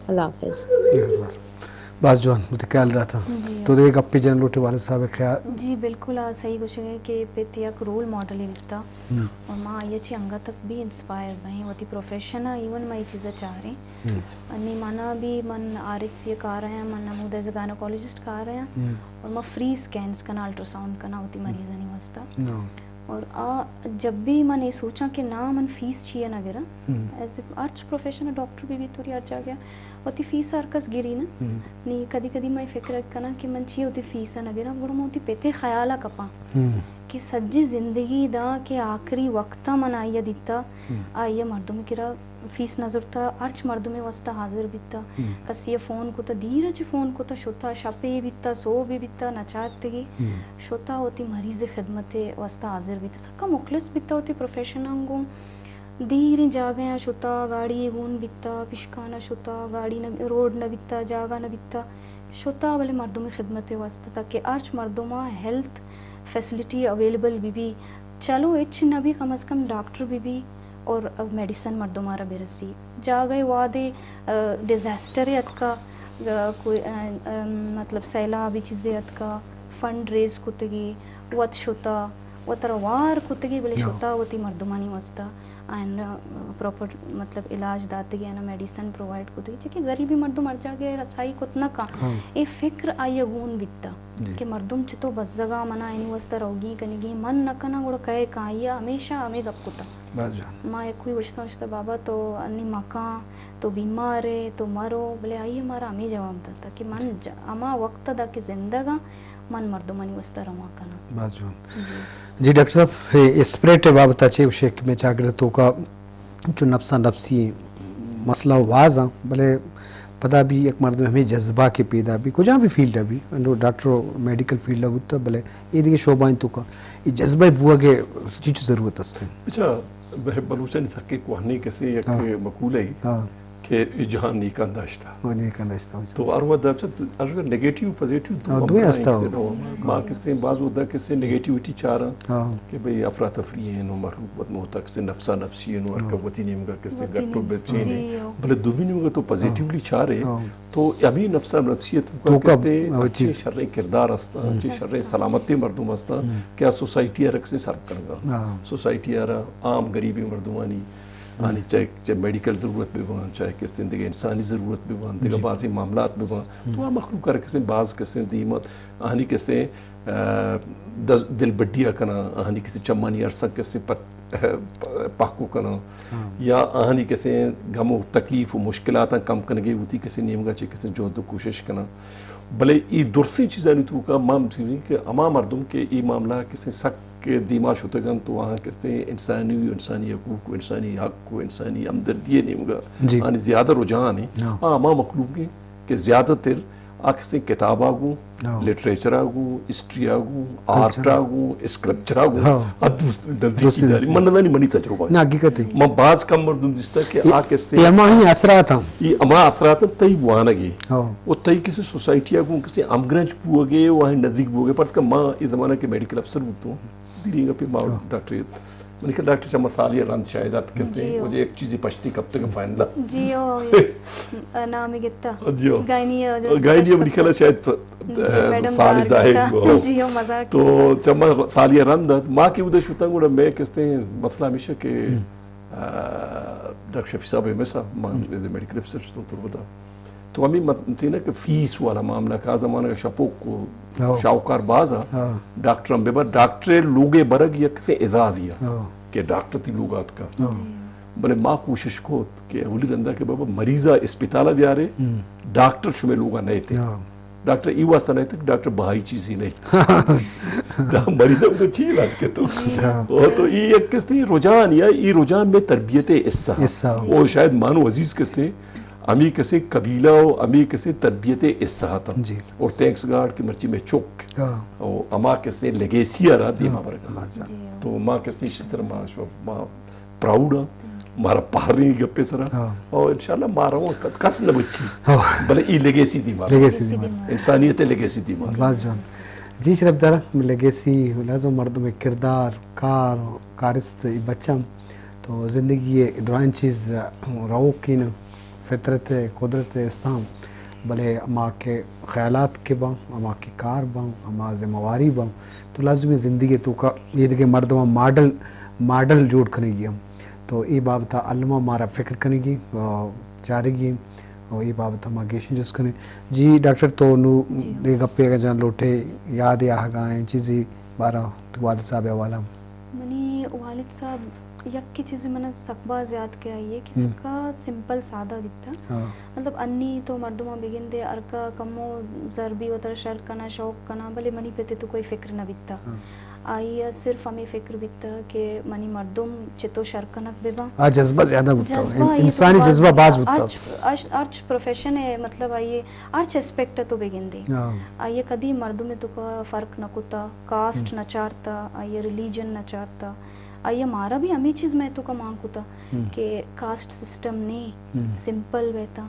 اللہ حافظ۔ باز جوان، وتی خیال داتا۔ جی۔ تو دگہ گپے جن لوٹے والد صاحب ءِ خیال؟ جی بالکل، آ صحیح گوشگ ءَ کہ پت یک رول ماڈلے بیتا۔ ہم۔ اور ما آئی ءَ چہ انگت تک بھی انسپائر بئیں، وتی پروفیشن ءَ ایون ما اے چیز ءَ چاریں۔ ہم۔ انی منا بھی، من آر ایچ سی ءَ کار آیاں، من ہمودا ایز اے گائنوکالوجسٹ کار آیاں۔ ہم۔ اور ما فری اسکینز کناں، الٹراساؤنڈ کناں وتی مریضانی واسطہ۔ ہم۔ اور آ جب بھی من اے سوچاں کہ نا من فیس چیا نہ گراں، ہم۔ ایز اے ہرچ پروفیشن ءَ، ڈاکٹر بھی بیت، توری ہر جاگہ وتی فیس ہر کس گری نا۔ ہم۔ نی کدی کدی من فکر کناں کہ من چیا وتی فیس ءَ نہ گراں، گڑا من وتی پت ءِ خیال ءَ کپاں ہم۔ کہ سجی زندگی دا کہ آخری وقت ءَ من آئی ءَ دیتا، ہم۔ آئی ءَ مردم کرا فیس نہ زرتا، ہرچ مردمے واسطہ حاضر بیتا۔ ہم۔ کسی ءَ فون کتا، دیر ءَ چہ فون کتا، شتا، شپے بیتا، سہبے بیتا، نہ چارتگی۔ ہم۔ شتا وتی مریض ءِ خدمت ءِ واسطہ حاضر بیتا۔ سکا مخلص بیتا وتی پروفیشن ءَ گوں۔ دیریں جاگہاں شتا، گاڑی ءَ گون بیتا، پشکان ءَ شتا، گاڑی نہ، روڈ نہ بیتا، جاگہ نہ بیتا۔ شتا بلے مردم ءِ خدمت ءِ واسطہ، تاکہ ہرچ مردم ءَ ہیلتھ فیسلٹی اویلیبل بہ بی۔ چلو ہچ نہ بی، کم از کم ڈاکٹر بہ بی اور میڈیسن مردم ءَ را برسی۔ جاگہ وہدے، آ، ڈیزاسٹر اتکا، آ، کوئی، آ، آ، مطلب سیلاب چیزے اتکا، فنڈ ریز کتگی، وت شتا، وت را وار کتگی، بلے ہاں۔ شتا وتی مردمانی واسطہ آیان پراپر مطلب علاج داتگی، آیان میڈیسن پرووائیڈ کتگی، چہ کہ غریبیں مردم ہر جاگہ رسائی کت نہ کن۔ ہاں۔ اے فکر آئی ءَ گون بیتا جی۔ کہ مردم چتو بزگا، منا اینی واسطہ روگی کنگی، من نہ کناں گڑا کئے کن؟ آئی ءَ ہمیشہ ہمے گپ کتا۔ باز جوان۔ ما یکوئی گوشتہ، گوشتہ، بابا تو انی مکان، تو بیمار ئے، تو مرو، بلے آئی ءَ مارا ہمے جواب داتا کہ من جی۔ ج-، ہما وقت ءَ دا کہ زندگاں، من مردمانی واسطہ رواں کناں۔ باز جوان۔ جی۔ جی ڈاکٹر صاحب، اے اسپرٹ ءِ بابت ءَ چے گوشے کہ مئے چاگرد ءِ توکا چو نفسا نفسی مسئلہ باز آں، بلے پدا بھی یک مردم ہمے جذبہ کہ پیدا بھی، کجام بھی فیلڈ ءَ بھی، انو ڈاکٹر میڈیکل فیلڈ ءَ بوتا، بلے اے دگہ شعبہ ایں توکا اے جذبہ بوگ ءِ چیچو ضرورت است؟ اچھا، بہ-، بلوچانی سکیں کوہنیں کسے یک ہاں۔ مقولہ ئے ہاں۔ کہ اے جہان نیکاں داشتہ۔ ہاں، نیکاں داشتہ، اچھا۔ تو ہر وقت داشتہ، ہر وقت نیگیٹیو، پازیٹیو دو ہاں، دوئیں امران ہستا ایک سے ہو۔ نو۔ ما ہاں۔ کسے باز ودا کسے نیگیٹیوٹی چاراں ہاں۔ کہ بھئی افراتفری ایں، نو مخلوق بد موتا کسے نفسا نفسی ایں، نو ہر ہاں۔ کا وتی نیمگا کسے وتی گٹو نیمگا۔ بچین ایں۔ جی، ہاں۔ بلے دومی نیمگا تو پازیٹیولی ہاں۔ چارے۔ ہاں۔ تو ہمے نفسا نفسیت توکا توکا کسے ہاں، اچھے چیز۔ شریں کردار ہستاں، ہم۔ اچھے شریں سلامتیں مردم ہستاں ہم۔ کہ آ سوسائٹی ءَ را کسے سرو کنگا۔ ہاں۔ سوسائٹی ءَ را عام غریبیں مردمانی، ہم۔ آنی چاہے، چاہے میڈیکل ضرورت بہ باں، چاہے کسے دگہ انسانی ضرورت بہ باں، دگہ جی۔ بازیں معاملات بہ باں، ہم۔ تو آ مخلوق ءَ را کسے باز کسے دیمت، آنی کسے، آ، دز-، دل بڈی ءَ کناں، آنی کسے چمانی ارساں کسے پت پہکو کناں ہاں۔ یا آہانی کسے غم و تکلیف و مشکلاتاں کم کنگے وتی کسے نیمگا چہ کسے جہد و کوشش کناں۔ بلے اے درسیں چیزانی توکا ما ہم سمجھیں کہ ہما مردم کہ اے معاملہ کسے سک دیما شتگ انت و آہاں کسے انسانی و انسانی حقوق و انسانی حق و انسانی ہمدردی نیمگا جی۔ آنی زیادہ رجحان ہے، ہاں۔ آ ہما مخلوق ہیں کہ زیادہ تر آ کسیں کتابا گوں، ہاں۔ لٹریچرا گوں، ہسٹریا گوں، کلچر۔ آرٹا گوں، اسکلپچرا گوں، ہاں۔ آ دوست، نزدیکی دوستی داری۔ دوستی۔ من نزانی منی تجربہ ہے۔ نہ، حقیقت ہے۔ من باز کم مردم دیستا کہ یہ، آ کستے یہ ہما ہی اثرات ہم۔ یہ ہما اثرات ہم تئی وانگے۔ ہاں۔ و تئی کسی سوسائٹیا گوں، کسی ہمگرنچ بوگے، وہاں نزدیک بوگے۔ پرچہ کہ ما یہ زمانہ کے میڈیکل افسر بوتوں۔ دیریں گپے ما ہاں۔ ڈاکٹر، من کہ ڈاکٹر چما سالی رند شاید ات کسے، جی، او۔ مجھے ایک چیزی پشتی کپتے کا فائنل۔ جی، او، نام گتا۔ جی، او۔ گائنی، او، جو گائنی اسپیشل امریکہ نا شاید پ-، جی، اہ، میڈم سالی زاہد گو۔ جی، او، مزاق۔ تو چما سالی رند ات، ما کہ ادھر شوتاں گوڑا میں کستے مسئلہ ہمیشہ کہ، ہم۔ اہ، ڈاکٹر شفیع صاحب ایم ایس صاحب، ما ہم۔ میڈیکل افسر شتوں تربتا۔ تو ہمیں مت-، تینا کہ فیس والا معاملہ کا زمانہ کا شپوک کو ہاں۔ شاہوکار باز آ۔ ہاں۔ ڈاکٹر ہم بے بر-، ڈاکٹر لوگے برگ یک سے اعزازی آ ہاں۔ کہ ڈاکٹر تی لوگ آتکا۔ ہاں۔ بلے ما کوشش کوت کہ اولی رندا کہ بابا مریضا اسپتالا بیارے، ہم۔ ڈاکٹر شمے لوگا نہ تے۔ ہاں۔ ڈاکٹر ای واسطہ نہ تے کہ ڈاکٹر بہائی چیزی نہ تے۔ دا مریضا کو چی علاج کے تو؟ ہاں۔ او تو ای یک کستے رجحان یا ای رجحان میں تربیت حصہ۔ حصہ۔ او شاید مانو عزیز کستے ہمے کسے قبیلہ و ہمے کسے تربیت حصہ اتاں۔ جی۔ اور تھینکس گاڈ کہ مرچی میں چک ہاں۔ و ہما کسے لیگیسی ء را دیما ہاں، برگا۔ ہاں، جان۔ جی، ہاں۔ تو ما کسے اسی طرح ما شو-، ما پراؤڈ ہاں، ہم۔ مارا پہریں گپے سرا۔ ہاں۔ اور انشاءاللہ ما رواں کس نہ بچی۔ ہاں۔ بلے ای لیگیسی دیما۔ لیگیسی دیما۔ انسانیت لیگیسی دیما۔ باز جان۔ جی شرف دار، لیگیسی لازم مردم کردار، کار، کارست بچم۔ تو زندگی درائیں چیز روکین۔ فطرت ءِ، قدرت ءِ حصہ آں، بلے ہما کہ خیالات کہ باں، ہما کہ کار باں، ہما ذمہ واری باں، تو لازمی زندگی ءِ توکا اے دگہ مردماں ماڈل، ماڈل جوڑ کنگی ہم۔ تو اے بابت ءَ الما مارا فکر کنگی، آ، چارگی، او اے بابت ءَ ما گیشیں جست کنیں۔ جی ڈاکٹر، تو نوں جی۔ اے گپے اگاں جان لوٹے، یاد ءَ آہگا ایں چیزے بارہ تو والد صاحب ءِ حوالہ؟ منی والد صاحب یکے چیزے من سک باز یاد کہ آئی ءِ کہ ہم۔ سکا سمپل سادہ بیتا۔ ہاں۔ مطلب انی تو مردماں بگندے ہرکا کمو زر بی وترا شر کنا، شوق کنا، بلے منی پت ءِ تو کوئی فکر نہ بیتا۔ ہاں۔ آئی ءَ صرف ہمے فکر بیتا کہ منی مردم چتو شر کنگ بہ باں۔ آ جذبہ زیادہ بوتا۔ جذبہ آئی ءِ انسانی تو باز جذبہ بوتا۔ باز بوتا۔ ہرچ، ہرچ، ہرچ پروفیشن ءِ، مطلب آئی ءِ ہرچ اسپیکٹ ءَ تو بگندے۔ ہاں۔ آئی ءَ کدی مردم ءِ توکا فرق نہ کتا، کاسٹ ہم۔ نہ چارتا، آئی ءَ ریلیجن نہ چارتا۔ آئی ءَ مارا بھی ہمے چیز مئے توکا مان کتا ہم۔ کہ کاسٹ سسٹم نے، ہم۔ سمپل بیتا۔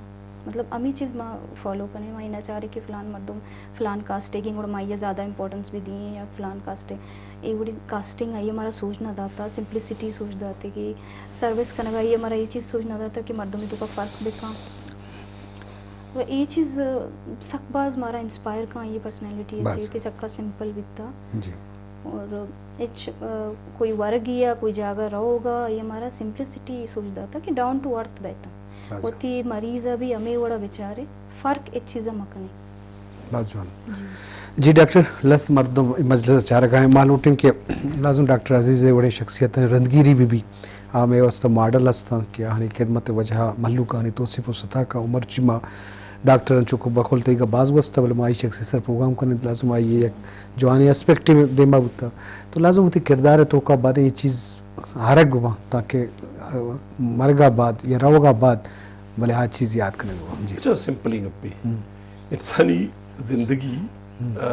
مطلب ہمے چیز ما فالو کنیں، ما اے نہ چاریں کہ فلان مردم فلان کاسٹ ءِ گڑا ما آئی ءَ زیادہ امپورٹنس بہ دئیں یا فلان کاسٹ ءِ۔ اے وڑی کاسٹنگ آئی ءَ مارا سوج نہ داتا، سمپلسٹی سوج داتے کہ سروس کنگ ءَ آئی ءَ مارا اے چیز سوج نہ داتا کہ مردم ءِ توکا فرق بکاں۔ و اے چیز سک باز مارا انسپائر کاں، آئی ءِ پرسنالٹی ءَ بس۔ چہ کہ چکا سمپل بیتا۔ جی۔ اور ہچ، آ، کوئی ورگی یا کوئی جاگہ رہوگا، آئی ءَ مارا سمپلسٹی سوج داتا کہ ڈاؤن ٹو ارتھ بیتا۔ بس۔ وتی مریض ءَ بھی ہمے وڑا بچارے، فرق ہچ چیز ءَ مکنے۔ باز جوان۔ جی۔ جی ڈاکٹر، لس مردم مجلس چارگا ہیں، ما لوٹیں کہ لازم ڈاکٹر عزیز ءِ وڑیں شخصیت ءِ رندگیری بہ بی۔ آ مئے واسطہ ماڈل ہستاں کہ آہانی خدمت ءِ وجہ ءَ مہلوک آہانی توسیپ و ستاک ءَ۔ عمر چی ما ڈاکٹر انچو کہ بقول تئیگا باز گوستہ، بلے ما آئی شخصی سر پروگرام کنیں، لازم آئی ءِ یک جوانیں اسپیکٹے دیما بوتا۔ تو لازم وتی کردار ءِ توکا بعد اے چیز ہرگ بہ باں تاکہ مرگا بعد یا روگا بعد بلے آ چیز یاد کنگ بہ باں۔ جی۔ اچھا، سمپلی گپے۔ ہم۔ انسانی زندگی، ہم۔ آ،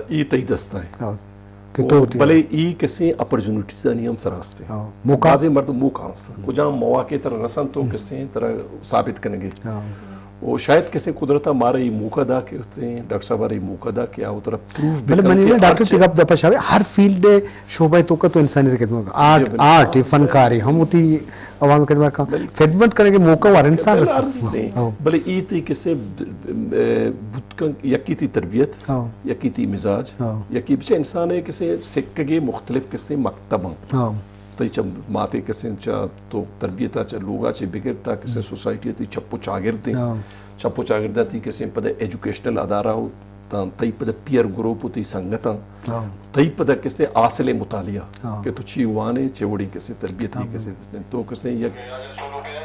اے تئی دستا ہے۔ ہاں۔ کہ تو او، ہوتی بلے ہے۔ اے کسے اپرچونٹیز آنی ہم سرا ہستے۔ ہاں۔ موقع۔ بازیں مردم موقع ہست۔ ہم۔ کجام مواقع ترا رسن تو ہم۔ کسے ترا ثابت کنگے۔ ہاں۔ او شاید کسے قدرت مارا اے موقع دا کہ کسے ڈاکٹر صاحب مارا اے موقع دا کہ آ ترا پروف بلے بکن منی کہ نا ڈاکٹر ہرچ تئی گپ دپا شاوے، ہر فیلڈ ءِ شعبہ ءِ توکا تو انسانی خدمت، آرٹ، جی، بالکل۔ آرٹ ءِ فنکاری ہم وتی عوام ءِ خدمت کا، بالکل۔ خدمت کنگے موقع وار انسان بالکل رسا۔ عرض نہیں۔ ہاں۔ بلے اے تئی کسے، ب-، ب-، بوت کن یکی تئی تربیت، ہاں۔ یکی تئی مزاج، ہاں۔ یکی بچے انسان ءِ کسے سکگے مختلف کسے مکتب ہاں۔ ہاں۔ تئی چہ ماتے کسے چہ تو تربیت ءَ چہ لوگ ءَ چہ بگر تا کسے ہم۔ سوسائٹی ءَ تئی چپ و چاگرد ایں۔ ہاں۔ چپ و چاگرد ءَ تئی کسے پدا ایجوکیشنل ادارہ و تاں تئی پدا پیئر گروپ و تئی سنگتاں۔ ہاں۔ تئی پدا کسے حاصل مطالعہ ہاں۔ کہ تو چی وانے، چے وڑی کسے تربیت ہاں، کسے تو کسے یک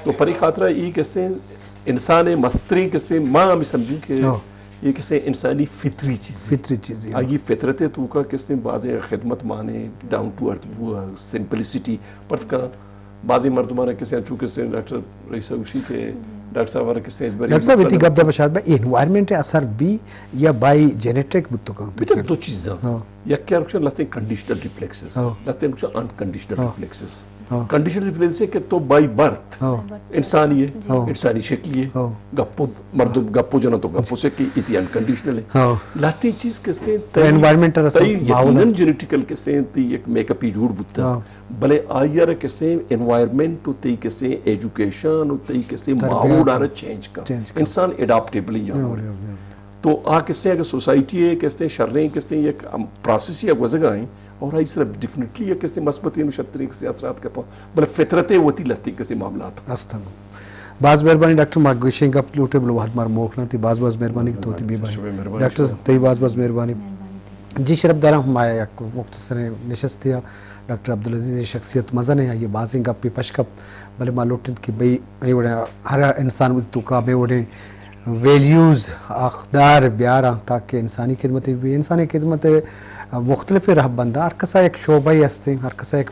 تو پری خاطرہ ای کسے انسان مستری کسے ما ہمیں سمجھوں کہ ہاں۔ اے کسے انسانی فطری چیزے۔ فطری چیزے، ہاں۔ آئی فطرت ءِ توکا کسے بازیں خدمت مانے، ڈاؤن ٹو ارتھ بو، سمپلسٹی۔ پرت کن بازیں مردماں کسے انچو کسے ڈاکٹر رئیس گوشی کہ ڈاکٹر صاحب کسے بری ڈاکٹر صاحب، اتی گپ دپ شاید بہ انوائرمنٹ اثر بی یا بائی جینیٹک بوت کن؟ بچا دو چیزاں۔ ہاں۔ یک کیا رکشن لہتے کنڈیشنل ریفلیکسز۔ ہاں۔ لہتے رکشن انکنڈیشنل ہاں۔ ریفلیکسز۔ ہاں۔ کنڈیشنل ریفلیکس ہے کہ تو بائی برتھ ہاں۔ انسانی ہے، ہاں۔ انسانی شکلی ہے، ہاں۔ گپو مردم گپو جنا تو گپو سے کہ اتی انکنڈیشنل ہے۔ ہاں۔ لہتی چیز کستے تو تئی، انوائرمنٹ رسا تئی ماحول ہے۔ یقیناً جینیٹیکل کستے تئی یک میک اپ ہی جوڑ بوتا۔ ہاں۔ بلے آئی ار کستے انوائرمنٹ و تئی کستے ایجوکیشن و تئی کستے تربیت ماحول و آر چینج کا۔ چینج کا۔ انسان اڈاپٹیبل ہی ہاں، ہاں، ہاں۔ تو آ کسے اگر سوسائٹی ہے کستے شریں کستے یک پروسیس یا گوزگا ہیں، اور آئی سرا ڈیفینیٹلی یک کسے مثبتیں و شرتریں کسے اثرات کپاں، بلے فطرت ءِ وتی لہتیں کسے معاملات۔ استنگو۔ باز مہربانی ڈاکٹر، ما گوشیں گپ لوٹے بلے وہد مار موکھ نہ تھی، باز باز مہربانی کہ تو وتی بے بھائی۔ شمئے مہربانی۔ ڈاکٹر، تئی باز باز مہربانی۔ جی شرف داراں، ما یک مختصریں نشستے آ ڈاکٹر عبدالعزیز شخصیت مزن ہے، آئی بازیں گپے پش کپت، بلے ما لوٹیں کہ بھئی اے وڑیں ہر انسان وتی توکا ہمے وڑیں ویلیوز، اقدار بیاراں تاکہ انسانی خدمت بی۔ انسانی خدمت مختلف رہبنداں، ہر کسا یک شعبہ ہستیں، ہر کسا یک